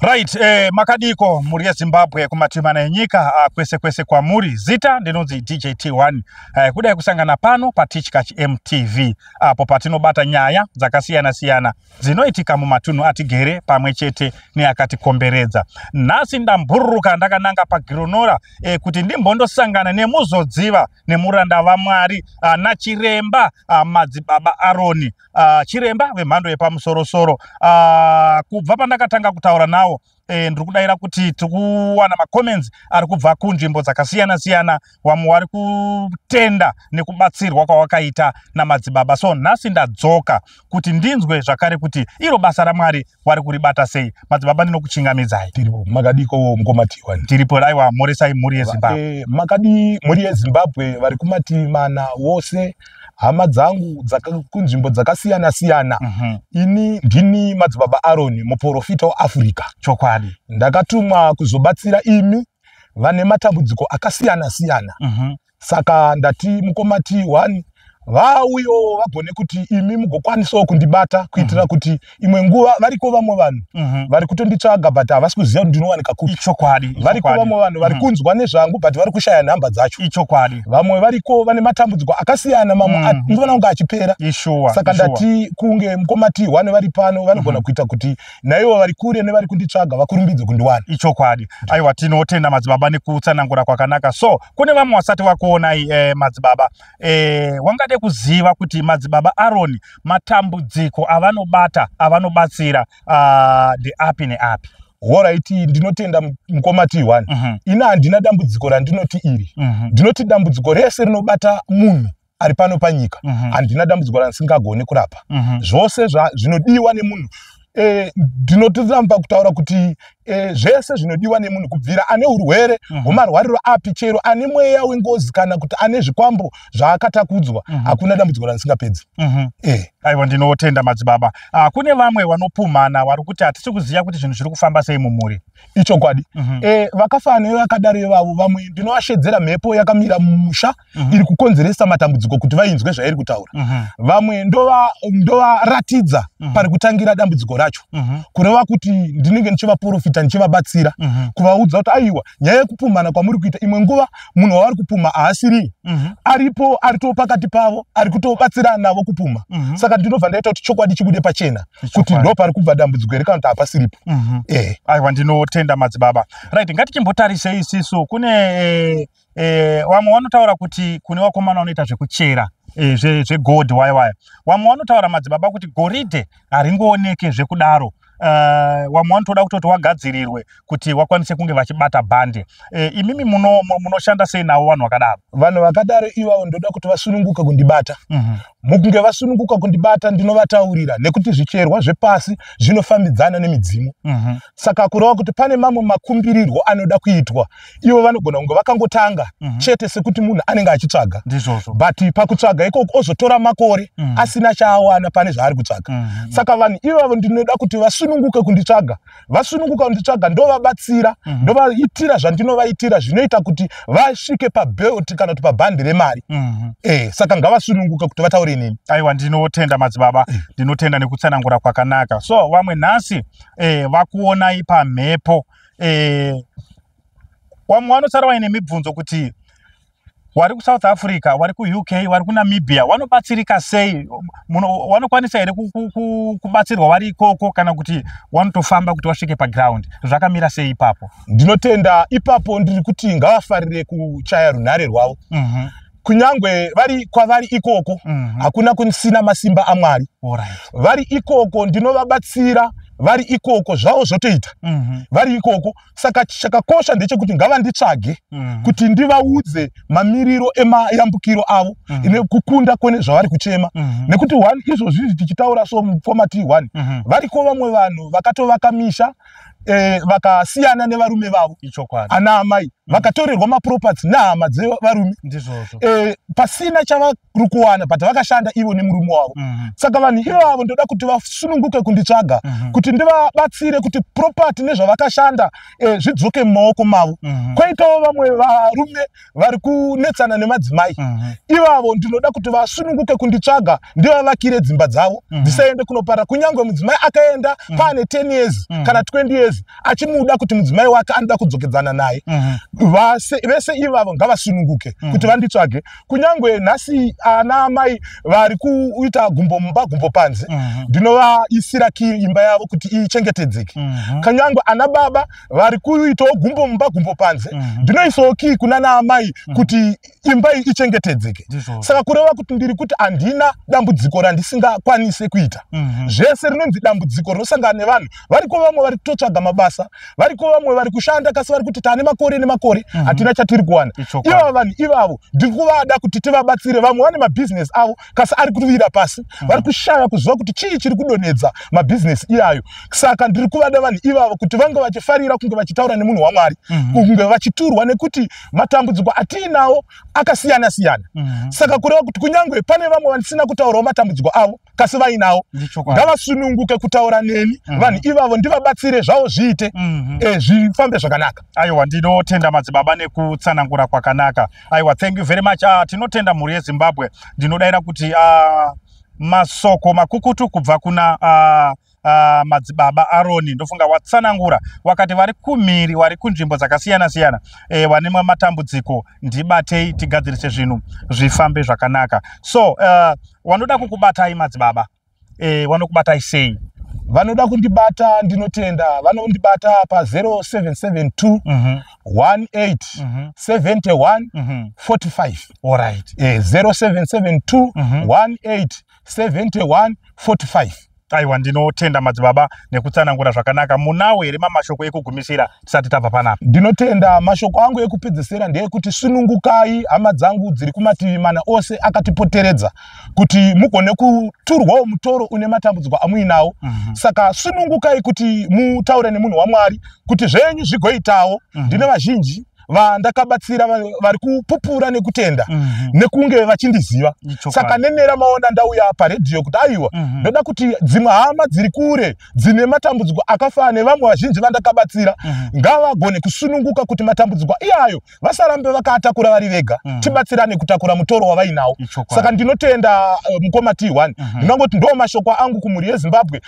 Right, makadiko mhuri yeZimbabwe kumativi mana enyika, kwese kwese kwamuri. Zita ndinonzi DJ T1. Kudai kusangana pano paTichkach MTV apo patinobata nyaya dzakasiyana siyana dzinoitika mumatunhu atigere pamwe chete neakatikomberedza. Nhasi ndambururuka ndakananga paGironora kuti ndimbondosangana nemuzodziva nemuranda vaMwari nachiremba madzibaba Aroni, chiremba vemhando yepamusorosoro. Kubva pandakatanga kutaura nawo, ndiri kudayira kuti tiri kuwana macomments ari kubva kunzvimbo dzakasiyana siyana. Vamwe vari kutenda nekubatsirwa kwawakaita namadzibaba. So nhasi ndadzoka kuti ndinzwe zvakare kuti iro basa raMwari vari kuribata sei. Madzibaba, ndinokuchingamidzai. Tiripo. Makadiko, mukoma T1? Tiripo. Aiwa, moresai mhuri yeZimbabwe. Makadi mhuri yeZimbabwe vari kumativi mana wose, hama dzangu kunzvimbo dzakasiyana siyana? Ini ndini madzibaba Aroni, muprofita weAfrica. Ndakatumwa kuzobatsira imi vane matambudziko akasiyana siyana. Saka ndati mukoma T1 vauyewo vagone kuti imi mugokwanisawo kundibata, kuitira kuti imwe nguva variko vamwe vanhu vari kutonditsvaga but havasi kuziva kuti ndinowanika kupi. Variko vamwe vanhu vari kunzwa nezvangu but vari kushaya nhamba dzacho. Vamwe variko vane matambudziko akasiyana, mamwe ndinoona kunge achipera. Saka ndati kunge mukoma T1 vari pano, vanogona kuita kuti naivo vari kure nevari kunditsvaga vakurumbidze kundiwana. Ichokwadi. Aiwa, tinotenda madzibaba nekutsanangura kwakanaka. So kune vamwe vasati vakuonai, madzibaba, wangade kuziva kuti madzibaba Aroni matambudziko avanobata, avanobatsira, ndeapi neapi? Alright, ndinotenda mukoma T1. Ini handina dambudziko randinoti iri. Ndinoti dambudziko rese rinobata munhu ari pano panyika, handina dambudziko randisingagoni kurapa. Zvose zvinodiwa nemunhu, ndinotoramba kutaura kuti zvese zvinodiwa nemunhu, kubvira ane urwere hwemarwariro api, chero ane mweya wengozi kana kuti ane zvikwambo zvaakatakudzwa, hakuna dambudziko randisingapedzi. Aiwa, ndinotenda madzibaba. Kune vamwe vanopumhana, vari kuti hatisi kuziva kuti zvinhu zviri kufamba sei mumhuri. Ichokwadi. Vakafanana nevakadaro ivavo, vamwe ndinovashedzera mhepo yakamira mumusha iri kukonzeresa matambudziko kuti vainzwe zvairi kutaura. Vamwe ndovaratidza pari kutangira dambudziko racho, kureva kuti ndinenge ndichivaprofita, ndichivabatsira kuvaudza kuti aiwa, nyaya yekupumhana kwamuri kuita, imwe nguva munhu wavari kupumha haasiri aripo, arito pakati pavo, ari kutobatsira navo kupumha. Saka ndinobva ndaita kuti chokwadi chibude pachena kuti ndo pari kubva dambudziko iri kana kuti hapasiripo. Aiwa, ndinotenda madzibaba. Right, ngatichimbotarisei isisu kune vamwe vanotaura kuti kune vakomana vanoita zvekuchera zvegold waya waya. Vamwe vanotaura, madzibaba, kuti goridhe haringooneke zvekudaro. Vamwe vanotoda kutoti wagadzirirwe kuti wakwanise kunge vachibata bhande. Imimi munoshanda sei navo vanhu vakadaro? Vanhu vakadaro ivavo ndoda kuti vasununguke kundibata. Mukunge vasununguka kundibata, ndinovataurira nekuti zvicherwa zvepasi zvinofambidzana nemidzimu. Saka kureva kuti pane mamwe makumbirirwo anoda kuitwa. Ivo vanogona kunge vakangotanga chete sekuti munhu anenge achitsvaga, but pakutsvaga ikoko ozotora makore asina chaawana pane zvaari kutsvaga. Saka vanhu ivavo ndinoda kuti vasununguke kunditsvaga. Vasununguka kunditsvaga, ndovabatsira, ndovaitira zvandinovaitira zvinoita kuti vasvike pabelt kana kuti pabhandi remari. Saka ngavasununguke kuti vataure neni. Aiwa, ndinotenda madzibaba, ndinotenda nekutsanangura kwakanaka. So vamwe nhasi vakuonai pamhepo, vamwe vanosara vaine mibvunzo kuti vari kuSouth Africa, vari kuUK, vari kuNamibia vanobatsirika sei? Vanokwanisa here kubatsirwa vari ikoko, kana kuti vanotofamba kuti vasvike paground? Zvakamira sei ipapo? Ndinotenda. Ipapo ndiri kuti ngavafarire kuchaya runhare rwavo. Kunyangwe vari kwavari ikoko, hakuna kusina masimba aMwari. Vari ikoko ndinovabatsira, vari ikoko zvavo zvotoita vari ikoko. Saka chakakosha ndechekuti ngavanditsvage kuti ndivaudze mamiriro emayambukiro avo kukunda kwene zvavari kuchema. Nekuti one, izvozvi izvi tichitaura, so mukoma T1, variko vamwe vanhu vakatovaka misha, vakasiyana nevarume vavo, ana amai. Vakatorerwa maproperty nehama dzevarume. Ndizvozvo. Pasina chavari kuwana, but vakashanda ivo nemurume wavo. Saka vanhu ivavo ndoda kuti vasununguke kunditsvaga kuti ndivabatsire kuti property nezvavakashanda zvidzoke mumaoko mavo. Kwoitawo vamwe varume vari kunetsana nemadzimai. Ivavo ndinoda kuti vasununguke kunditsvaga, ndivavakire dzimba dzavo dzisaende kunopara. Kunyange mudzimai akaenda paane 10 years kana 20 years achimuda kuti mudzimai wake anoda kudzokedzana naye, vese ivavo ngavasununguke kuti vanditsvage. Kunyange nhasi ana amai vari kuita gumbo mumba, gumbo panze, ndinovaisira key imba yavo kuti ichengetedzeke. Kunyange ana baba vari kuitawo gumbo mumba, gumbo panze, ndinoisawo key kuna naamai kuti imba iyi ichengetedzeke. Saka kureva kuti ndiri kuti handina dambudziko randisingakwanise kuita. Zvese rinonzi dambudziko rinosangana nevanhu. Variko vamwe vari kutotsvaga mabasa, variko vamwe vari kushanda, kasi vari kuti taane makore nemakore, hatina chatiri kuwana. Ivava vanhu ivavo ndiri kuvada kuti tivabatsire. Vamwe vane mabhizinesi avo, kasi ari kuwira pasi, vari kushaya kuziva kuti chii chiri kudonhedza mabhizinesi iyayo. Saka ndiri kuvada vanhu ivavo kuti vange vachifarira kunge vachitaura nemunhu waMwari, kunge vachiturwa, nekuti matambudziko atiinawo akasiyana siyana. Saka kureva kuti kunyange pane vamwe vandisina kutaurawo matambudziko avo, kasi vainawo, ngavasununguke kutaura neni. Vanhu ivavo ndivabatsire, zvavo zviite, zvifambe zvakanaka. Aiwa, ndinotenda madzibaba nekutsanangura kwakanaka. Aiwa, thank you very much. Tinotenda mhuri yeZimbabwe. Ndinodayira kuti masoko makukutu kubva kuna madzibaba Aroni. Ndofunga watsanangura, wakati vari kumhiri, vari kunzvimbo dzakasiyana siyana, vane matambudziko, ndibatei tigadzirise zvinhu zvifambe zvakanaka. So wanoda kukubatai madzibaba, wanokubatai sei? Vanoda kundibata, ndinotenda, vanondibata pa0772 18 71 45. 0772 18 71 45. Aiwa, ndinotenda madzibaba nekutsanangura zvakanaka. Munawo here mamashoko ekugumisira tisati tabva panapa? Ndinotenda. Mashoko angu ekupedzesera ndeyekuti sunungukai, hama dzangu dziri kumativi mana ose akatipoteredza, kuti mugone kuturwawo mutoro une matambudziko amuinawo. Saka sunungukai kuti mutaure nemunhu waMwari kuti zvenyu zvigoitawo. Ndine vazhinji vandakabatsira vari kupupura nekutenda nekunge vachindiziva. Saka nenera maona ndauya paredhiyo kuti aiwa, ndoda kuti dzimwe hama dziri kure dzine matambudziko akafanana nevamwe vazhinji vandakabatsira ngavagone kusununguka kuti matambudziko iyayo vasarambe vakaatakura vari vega. Tibatsirane kutakura mutoro wavainawo. Saka ndinotenda, mukoma T1. Ndinongoti ndo mashoko angu kumhuri yeZimbabwe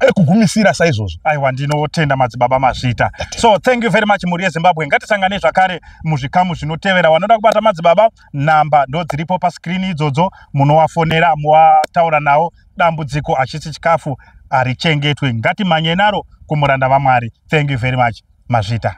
ekugumisira saizvozvo. Aiwa, ndinotenda madzibaba, mazvita. So thank you very much, mhuri yeZimbabwe. Ngatisangane zvakare muzvikamu zvinotevera. Vanoda kubata madzibaba, namba ndo dziripo paskrini idzodzo, munowafonera muwataura nawo. Dambudziko hachisi chikafu harichengetwi, ngatimhanye naro kumuranda vaMwari. Thank you very much, mazvita.